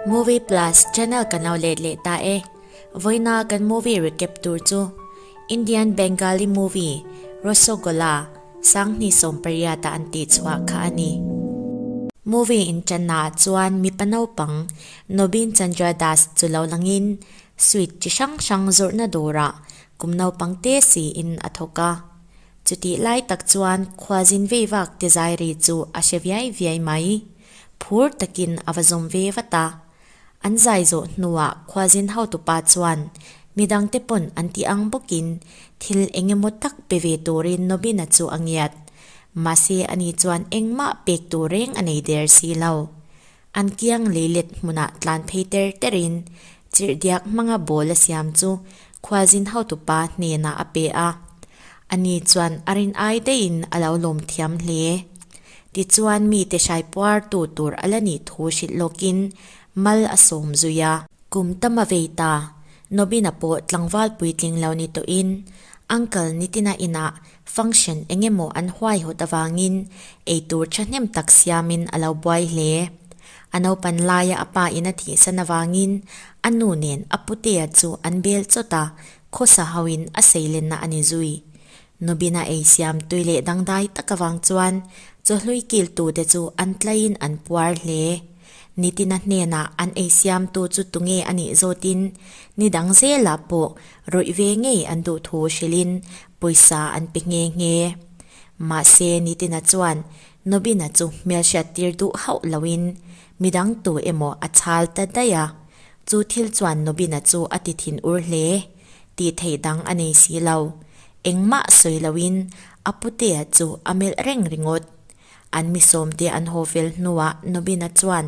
Movie Plus channel kan lo let leh ta e. Vawiina kan movie recap tur chu Indian Bengali movie Rosogolla Sanghni 18 a an tih chhuah kha a ni. Movie inṭannaah chuan mipa naupang Nobin Chandra Das chu lo langin sweet chi hrang hrang zawrhna dawrah kum naupang te siin a thawk a. Chutih lai tak chuan khualzin vei vak te zai ri chu a hre viai viai mai. Phur takin a va zawm ve vat a. An zai zawh hnuah khualzin hotupa chuan midangte pawn an tih ang bawkin thil eng emaw tak pe ve turin Nobina chu a ngiat. Mahse ani chuan engmah pek tur reng a nei der si lo. An kiang leilet hmunah tlan phei ter terin chirhdiak hmanga ball a siam chu khualzin hotupa hnenah a pe a. Ani chuan a rin ai daihin a lo lawm thiam hle. Tichuan mite hrai puartu tur a la nih thu hrilh lawkin mal a sawm zui a. Kum tam a vei ta, Nobina pawh tlangval puitling lo ni tawhin Uncle Nitina inah function eng emaw an huaihawt avangin eitur thahnem tak siamin a lo buai hle. A naupan laia a pa in a thihsan avangin a nu nen a putea chu an bel chawt a, khawsa hoin a seilenna a ni zui. Nubina ei siam tui leh dangdai tak avang chuan chawhlui kiltute chu an tlaiin an puar hle. Nitina hnenah an ei siamtu chu tunge a nih zawtin ni dang zelah pawh rawih ve ngei an duh thu hrilhin pawisa an pe nghe nghe. Mahse Nitina chuan Nobina chu hmelhriat tir duh hauh loin midang tu emaw a chhal ta daih a. Chu thil chuan Nobina chu a ti thin ur hle. Tih theih dang a nei si lo. Engmah sawi loin a putea chu a melh reng ringawt. An mi sawmte an haw fel hnuah Nobina chuan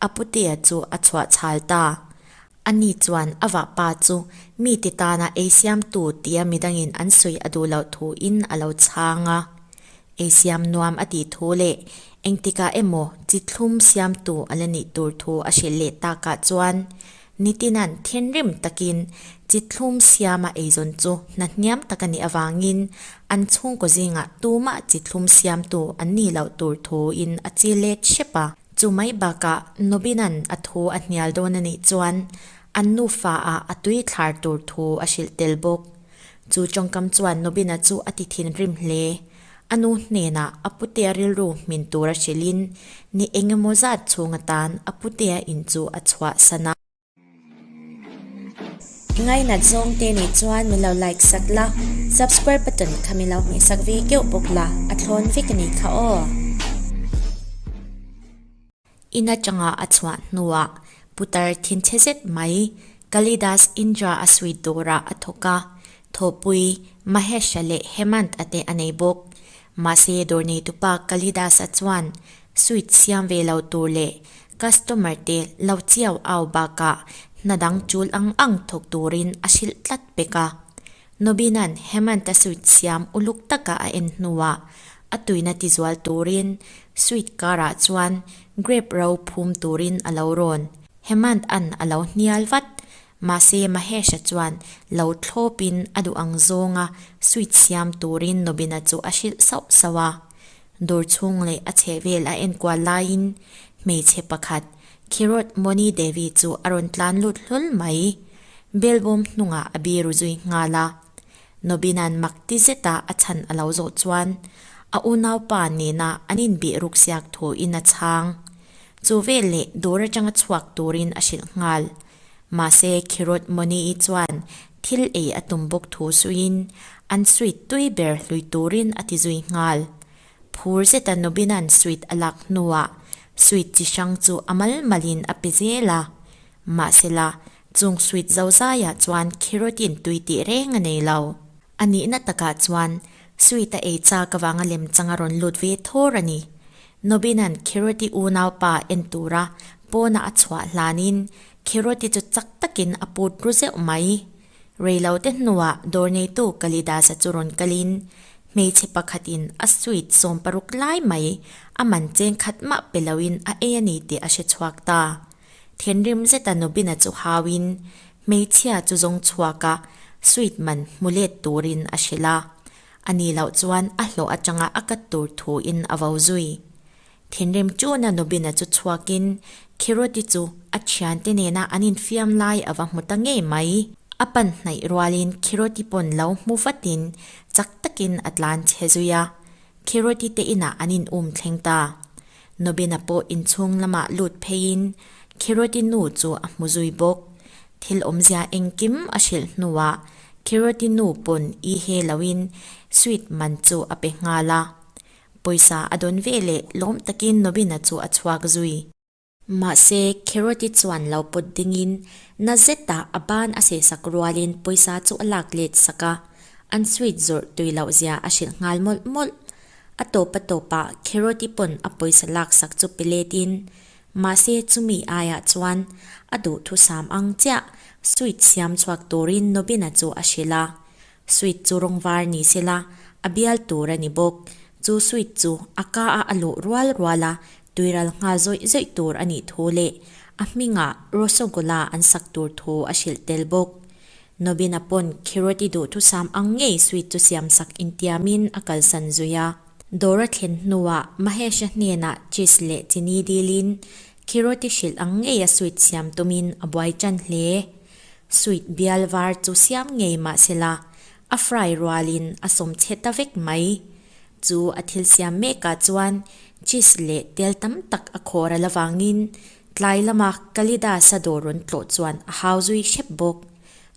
a putea chu a chhuah chhal ta. Ani chuan a vahpa chu mite tana ei siamtu tia midangin an sawi a duh loh thuin a lo chhang a. Ei siam nuam a tih thu leh engtikah emaw chi thlum siamtu a la nih tur thu a hrilh leh takah chuan Nitinan thinrim takin chi thlum siama eizawn chu hna hniam tak a nih avangin an chhungkaw zingah tumah chi thlum siamtu an nih loh tur thuin a chi let hrep a. Chu mai bakah Nobina'n a thu a hnial dawn a nih chuan an nufa ah a tui thlar tur thu a hrilh tel bawk. Chu tawngkam chuan Nobina chu a ti thinrim hle. A nu hnenah a putea rilru hmin tura hrilhin ni engemaw zat chhung atan a putea in chu a chhuahsan a. Ngainat zawng te nih chuan min lo like sak la, subscribe button kha min lo hmeh sak ve keuh bawk la, a thlawn vek a nih kha aw. In atanga a chhuah hnuah putar thinchhe zet mai Kalidas Indra a sweet dawrah a thawk a, thawhpui Mahesh-a leh Hemant-a te a nei bawk. Mahse dawr neitupa Kalidas-a chuan sweet siam ve lo tur leh customer te lo chiau au bakah hna dang tul ang ang thawk turin a hrilh tlat pek a. Nobina'n Hemant-a sweet siam uluk taka a en hnuah a tuina tizual turin sweet car-ah chuan grape ro phum turin a lo rawn. Hemant-a'n a lo hnial vat. Mahse Mahesh-a chuan lo thlawpin a duh ang zawnga sweet siam turin Nobina chu a hrilh sauh sauh a. Dawr chhung leh a chhehvel a enkual laiin hmeichhe pakhat Khirot Moni Devi chu a rawn tlan lut hlawl mai. Belbawm hnungah a biru zui nghal a. Nobina'n mak ti zeta a chhan a lo zawh chuan a unaupa nena an inbih ruk siak thuin a chhang. Chu vel leh dawr atanga chhuak turin a hrilh nghal. Mahse Khirot Moni-i chuan thil ei a tum bawk thu suiin an sweet tui ber hlui turin a ti zui nghal. Phur zeta Nobina'n sweet a lak hnuah sweet chi hrang chu a mal malin a pe zel a. Mahsela, chung sweet zozaiah chuan Khirotin tui tih reng a nei lo. A nihna takah chuan sweet a ei chak avanga lemchang a rawn lut ve thawr a ni. Nobina'n Khiroti unaupa en tura pawna a chhuah hlanin Khiroti chu chak takin a put ru zeuh mai. Reilote hnuah dawr neitu Kalidasa chu rawn kalin hmeichhe pakhatin a sweet 60 lai mai a man cheng khat mah pe loin a ei a ni tih a hre chhuak ta. Thinrim zeta Nobina chu hauin hmeichhia chu zawng chhuak a, sweet man hmu let turin a hrilh a. A ni loh chuan a hlawh atanga a kat tur thuin a vo zui. Thinrim chuna Nobina chu chhuakin Khiroti chu a thiante nena an infiam lai a va hmu ta ngei mai. A pan hnaih rualin Khiroti pawn lo hmu vatin chak takin a tlan chhe zui a, Khiroti te inah an in um thleng ta. Nobina pawh inchhung lamah lut pheiin Khiroti nu chu a hmu zui bawk. Thil awmzia engkim a hrilh hnuah Khiroti nu pawn i he loin sweet man chu a pe nghal a. Pawisa a dawn veleh lawm takin Nobina chu a chhuak zui. Mahse, Kheroti chuan lo pawt dingin na zetah a ban a sehsak rualin pawisa chu a lak let sak a, an sweet zawrh tui loh zia a hrilh nghal mawlh mawlh. A tawp a tawpah Kheroti pawn a pawisa lak sak chu pe letin, mahse chumi aiah chuan a duhthusam ang chiah sweet siam chhuak turin Nobina chu a hrilh a. Sweet chu rawng var ni sela a bial tur a ni bawk. Chu sweet chu a ka a a luh rual rual a, tuiral nghal zawih zawih tur a nih thu leh a hmingah Rosogolla an sak tur thu a hrilh tel bawk. Nobina pawn Khiroti duhthusam ang ngei sweet chu siam sak intiamin a kalsan zui a. Dawr a thlen hnuah Mahesh-a hnenah cheese leh chini dilin Khiroti hrilh ang ngei a sweet siam tumin a buai tan hle. Sweet bial var chu siam ngei mahsela a fry rualin a sawm chhe ta vek mai. Chu a thil siam mekah chuan cheese leh tel tam tak a khawr a la vangin tlai lama Kalidasa dawr rawn tlawh chuan a hau zui hrep bawk.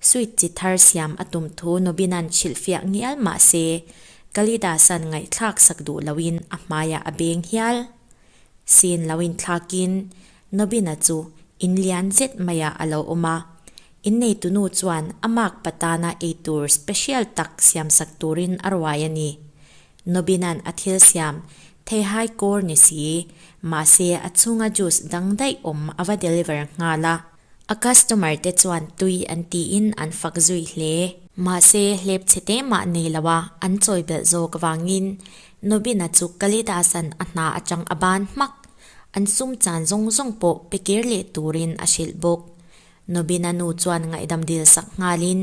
Sweet chi thar siam a tum thu Nobina'n hrilhfiah ngial mah se Kalidasa'n ngaihthlak sak duh loin a hmaiah a beng hial. Sin lo inthlakin Nobina chu in lian zet maiah a lo awm a, inneitunu chuan a mak patana eitur special tak siamsak turin a ruai a ni. Nobina'n a thil siam theihai kawr ni si, mahse a chhunga juice dang daih awm a va deliver nghal a. A customer te chuan tui an tiin an fak zui hle. Mahse hlep chhe te mah nei lo a an chawi belh zawk avangin Nobina chu Kalidasan a hna atang a ban hmak. An sum chan zawng zawng pawh pe kir leh turin a hrilh bawk. Nobina nu chuan ngaihdam dil sak nghalin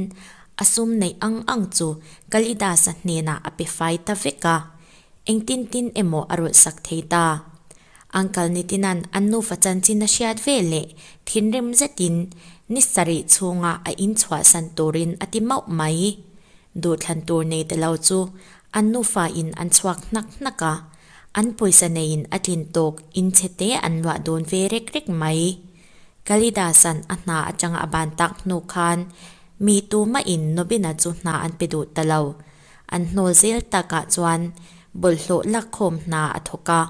a sum neih ang ang chu Kalidasa hnenah a pe fai ta vek a, engtin tin emaw a rawlh sak thei ta. Uncle Nitinan an nufa chanchin a hriat ve leh thinrim zetin ni sarih chhunga a inchhuahsan turin a ti mauh mai. Duhthlan tur nei ta lo chu an nufa in an chhuak hnak hnak a, an pawisa neiin a tlin tawk in chhe te an luah dawn ve rek rek mai. Kalidasan a hna atanga a ban tak hnu khan mi tumah in Nobina chu hna an pe duh ta lo. An hnawl zel takah chuan bawlhhlawh lakkhawm hna a thawk a.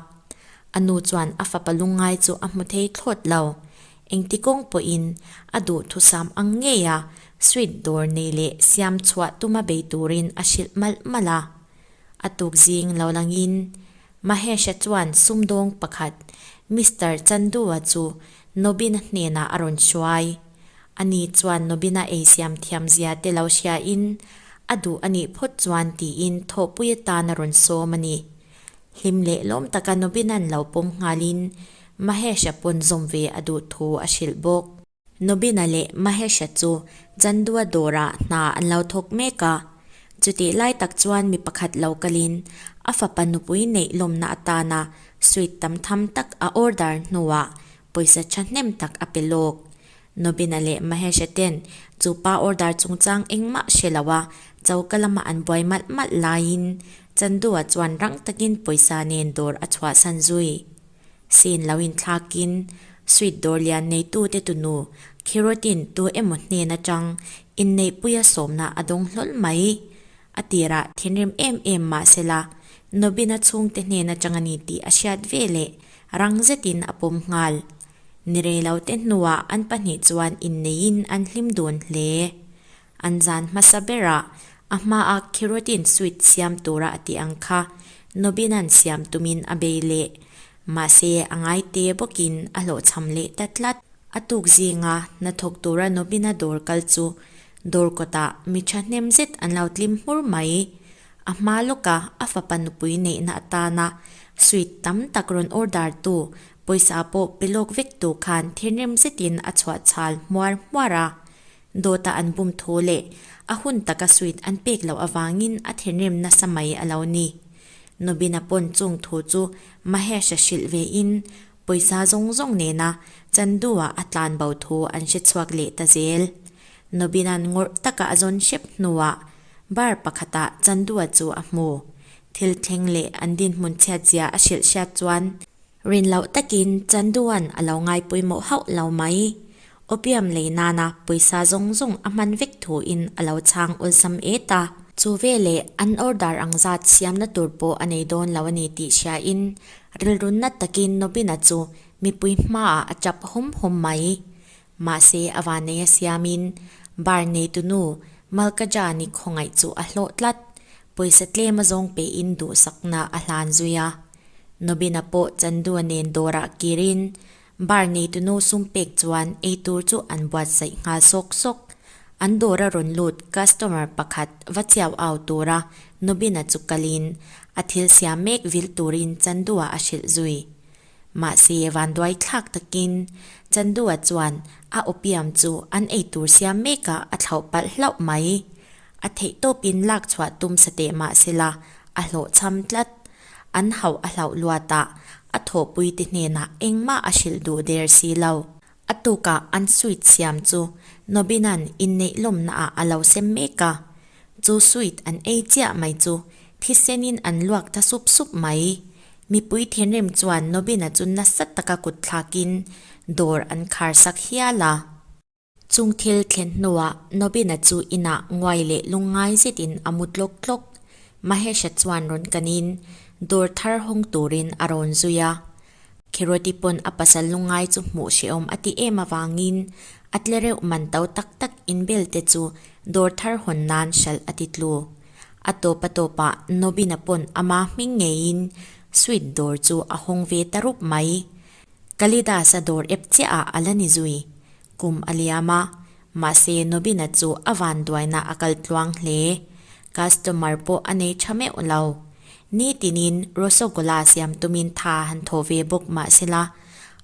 A nu chuan a fapa lungngai chu a hmu thei thlawt lo. Engti kawng pawhin a duhthusam ang ngei a sweet dawr nei leh siam chhuah tuma bei turin a hrilh malh malh a. A tuk zing lo langin Mahesh-a chuan sumdawng pakhat Mister Chandu-a chu Nobina hnenah a rawn hruai. Ani chuan Nobina ei siam thiam zia te lo hriain a duh a nih phawt chuan tiin thawhpui atan a rawn sawm a ni. Hlim leh lawm taka Nobina'n lo pawm nghalin Mahesh-a pawn zawm ve a duh thu a hrilh bawk. Nobina leh Mahesh-a chu Chandua dawrah hna an lo thawk mek a. Chutih lai tak chuan mi pakhat lo kalin a fapa nupui neih lawmna atana sweet tam tham tak a order hnuah pawisa thahnem tak a pe lawk. Nobina leh Mahesh-a ten chu pa order chungchang engmah hre lo a choka lama an buai malh malh laiin Chandua chuan rang takin pawisa nen dawr a chhuahsan zui. Sin lo inthlakin sweet dawr lian neitute tunu Khirotin tu emaw hnen atang inneihpuia sawmna a dawng hlawl mai. A tirah thinrim em em mah sela Nobina chhungte hnen atang a ni tih a hriat ve leh rang zetin a pawm nghal. Ni reilote hnuah an pahnih chuan inneiin an hlim dun hle. An zan hmasa berah a hmaa Khirotin sweet siam tura a tih ang kha Nobina'n siam tumin a bei leh. Mahse, a ngai te bawkin a hlawhchham leh ta tlat. A tuk zinga hnathawk tura Nobina dawr kal chu dawr kawtah mi thahnem zet an lo tlim hmur mai. A hma lawka a fapa nupui neihna atana sweet tam tak rawn order tu pawisa pawh pe lawk vek tu khan thinrim zetin a chhuahchhal hmuar hmuar a. Dawta an bum thu leh a hun taka sweet an pek loh avangin a thinrim nasa mai a lo ni. Nobina pawn chung thu chu Mahesh-a hrilh ve in. Pawisa zawng zawng nena Chandu-a a tlan bo thu an hre chhuak leh ta zel. Nobina'n ngawrh taka a zawn hrep hnuah bar pakhatah Chandu-a chu a hmu. Thil thleng leh an dinhmun chhiatzia a hrilh hriat chuan Rin loh takin Chanduan a lo ngai pawimawh hauh lo mai. Opium lei nana pawisa zawng zawng a hman vek thuin a lo chhang awlsam et a. Chu veleh an order ang zat siamna tur pawh a nei dawn lo a ni tih hriain rilru nat takin Nobina chu mipui hmaah a tap hawm hawm mai. Mahse a vannei a siamin bar neitunu Malkajani khawngaih chu a hlawh tlat. Pawisa tlem a zawng pehin duhsakna a hlan zui a. Nobina pawh Chandua nen dawrah kirin bar neitunu sum pek chuan eitur chu an buatsaih nghal sawk sawk. An dawra rawn lut customer pakhat va chiau au tura Nobina chu kalin a thil siam mek vil turin Chandua a hrilh zui. Mahse vanduai thlak takin Chandua chuan a opium chu an eitur siam mekah a thlauh palh hlauh mai. A theihtawpin lak chhuah tum sateh mahsela a hlawhchham tlat. An hauh a hlauh luat a, a thawhpuite hnenah engmah a hrilh duh der si lo. A tukah an sweet siam chu Nobina'n inneih lawmnaah a lo sem mek a. Chu sweet an ei chiah mai chu thisenin an luak ta sup sup mai. Mipui thinrim chuan Nobina chu nasa taka kut thlakin dawr an khar sak hial a. Chung thil thlen hnuah Nobina chu inah nguai leh lungngai zetin a mu tlawk tlawk. Mahesha chuan rawn kanin dawr thar hawng turin a rawn zui a. Khiroti pawn a pasal lungngai chu hmuh hrehawm a ti em avangin a tle reuh man to tak tak inbel te chu dawr thar hawn nan hralh a ti tlu. A tawp a tawpah Nobina pawn ama hming ngeiin sweet dawr chu a hawng ve ta rup mai. Kalidas a dawr ep chiah ah a la ni zui. Kum a liam a, mahse Nobina chu a vanduaina a kal tluang hle. Customer pawh a nei tha meuh lo. Nitinin Rosogola siam tumin tha han thaw ve bawk mahsela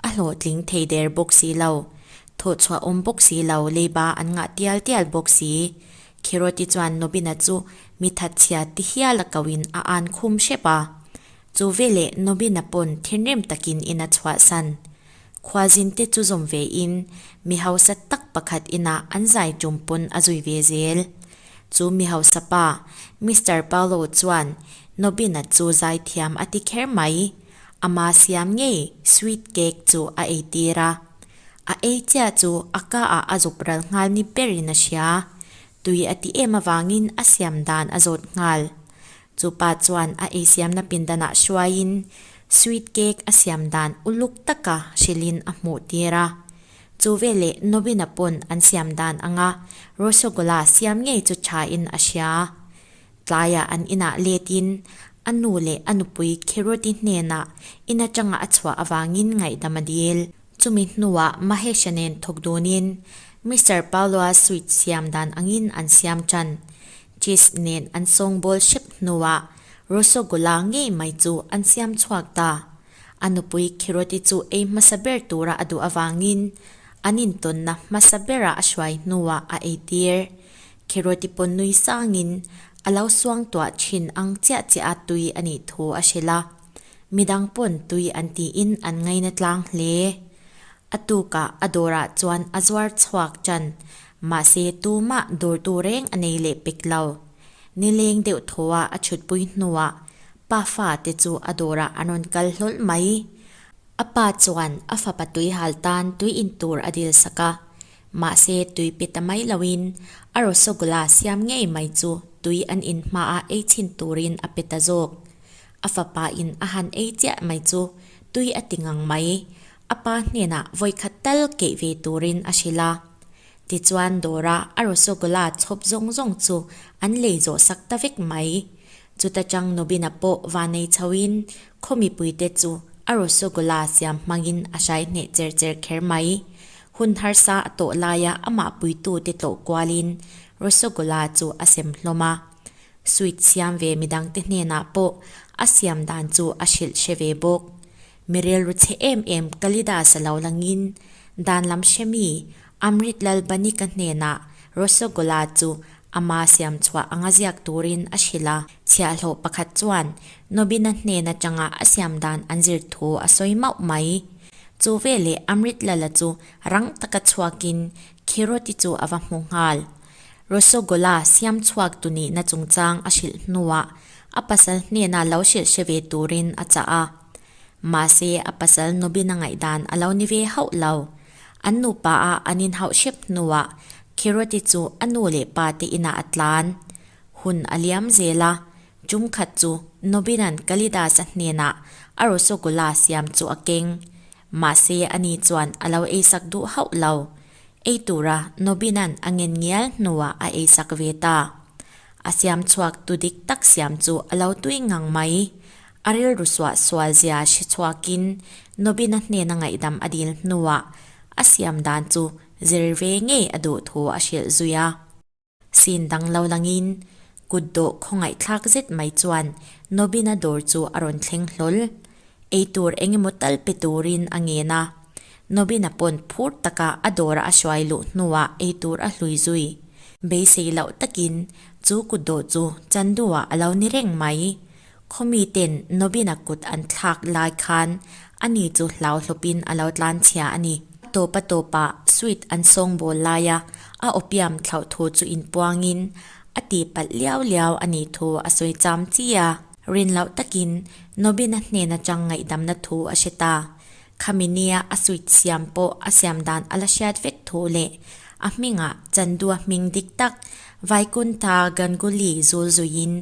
a hlawhtling thei der bawk si lo. Thawhchhuah awm bawk si lo leiba an ngah tial tial bawk si. Khiroti chuan Nobina chu mi thatchhia ti hial a koin a an khum hrep a. Chu veleh Nobina pawn thinrim takin in a chhuahsan. Khuazin te chu zawm ve in mi hausa tak pakhat inah an zai tum pawn a zui ve zel. Chu mi hausa pa, Mister Paolo chuan Nobina chu zaithiam a ti kher mai. Ama siam ngei sweet cake chu a eitir a. A ei chiah chu a ka ah a zuk ral nghal ni berin a hria. Tui a ti em avangin a siam dan a zawt nghal. Chu pa chuan a eisiamna pindanah hruaiin sweet cake a siam dan uluk taka hrilhin a hmuh tir a. Chu veleh Nobina pawn an siam dan anga Rosogola siam ngei chu thain a hria. Tlaiah an inah letin a nu leh a nupui Khiroti hnenah in atanga a chhuah avangin ngaihdam a dil. Chumi hnuah Mahesha nen thawk dunin Mister Paolo-a sweet siam dan angin an siam tan. Cheese nen an sawngbawl hrep hnuah Rosogola ngei mai chu an siam chhuak ta. A nupui Khiroti chu ei hmasa ber tura a duh avangin an intawnna hmasa berah a hruai hnuah a eitir. Khiroti pawn nui sangin a lo suangtuah thin ang chiah chiah a tui a nih thu a hrilh a. Midang pawn tui an tiin an ngaina tlang hle. A tukah a dawrah chuan a zuar chhuak ṭan. Mahse tumah dawrtu reng a nei leh pek lo. Nileng deuh thawha a chhutpui hnuah pa fa te chu a dawrah an rawn kal hlawlh mai. A pa chuan a fapa tui hal tan tui in tur a dil sak a. Mahse tui pe ta mai loin a rosogola siam ngei mai chu tui an in hmaah ei chhin turin a pe ta zawk. A fapa in a han ei chiah mai chu tui a ti ngang mai. A pa hnenah vawikhat tal keih ve turin a hrilh a. Tichuan dawra a rosogola chhawp zawng zawng chu an lei zawh sak ta vek mai. Chuta chang Nobina pawh vanei chhoin khaw mipuite chu a rosogola siam hmangin a hrai hneh cher cher kher mai. Hun harsa a tawh laia amah puitute tlawh kualin rosogola chu a sem hlawm a. Sweet siam ve midangte hnenah pawh a siam dan chu a hrilh hre ve bawk. Mi rilru chhe em em Kalidas a lo langin dan lam hre mi Amrit Lal Banika hnenah Rosogola chu ama siam chhuah anga ziak turin a hrilh a. Chhiahhlawh pakhat chuan Nobina hnen atanga a siam dan an zir thu a sawi mauh mai. Chu veleh Amrit Lala chu rang taka chhuakin Khiroti chu a va hmu nghal. Rosogola siam chhuak tu nihna chungchang a hrilh hnuah a pasal hnena lo hrilh hre ve turin a chah a. Mahse a pasal Nobina ngaihdan a lo ni ve hauh lo. An nupa a an inhauh hrep hnuah Khiroti chu a nu leh pa te inah a tlan. Hun a liam zel a, tum khat chu Nobina'n Kalidas-a hnenah a Rosogola siam chu a keng. Mahse ani chuan a lo eisak duh hauh lo. Ei tura Nobina'n a ngen ngial hnuah a eisak ve ta. A siam chhuak tu dik tak siam chu a lo tui ngang mai. A rilru suah sual zia hre chhuakin Nobina hnena ngaihdam a dil hnuah a siam dan chu zir ve ngei a duh thu a hrilh zui a. Sin dang lo langin kut dawh khawngaihthlak zet mai chuan Nobina dawr chu a rawn thleng hlawl. Ei tur eng emaw tal pe turin a ngen a. Nobina pawn phur taka a dawra a hruai luh hnuah ei tur a hlui zui. Beisei loh takin chu kut dawh chu Chandu-ah a lo ni reng mai. Khawmi ten Nobina kut an thlak lai khan ani chu hlau hlawpin a lo tlan chhia a ni. A tawp a tawpah sweet an sawngbawl laia a opium thlauh thu chu inpuangin a tihpalh liau liau a nih thu a sawi cham chi a. Rin loh takin Nobina hnen atang ngaihdamna thu a hre ta. Khami nia a sweet siam pawh a siam dan a la hriat vek thu leh a hmingah Chandua hming dik tak Vaikuntha Ganguly zul zuiin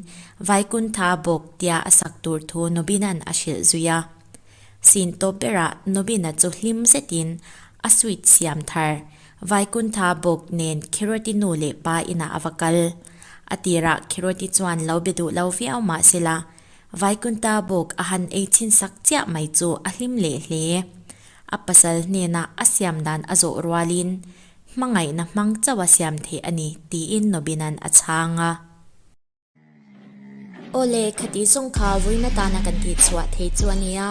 Vaikuntha bawk tia a sak tur thu Nobina'n a hrilh zui a. Sin tawp berah Nobina chu hlim zetin a sweet siam thar Vaikuntha bawk nen Khiroti nu leh pa inah a va kal. A tirah Khiroti chuan lo be duh lo viau mah sela Vaikuntha bawk a han ei chhin sak chiah mai chu a hlim leh hle. A pasal hnena a siam dan a zawh rualin hmangaihna hmang chauh a siam theih a ni tiin Nobina'n a chhang a. Awle, khati zawng kha vawiin atana kan tih chhuah thei chu a nia.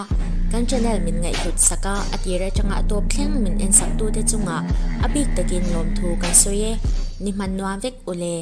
Kan channel min ngaihhlut sak a, a tir atanga a tawp thleng min en sak tute chungah a bik takin lawmthu kan sawi e. Ni hman nuam vek ule.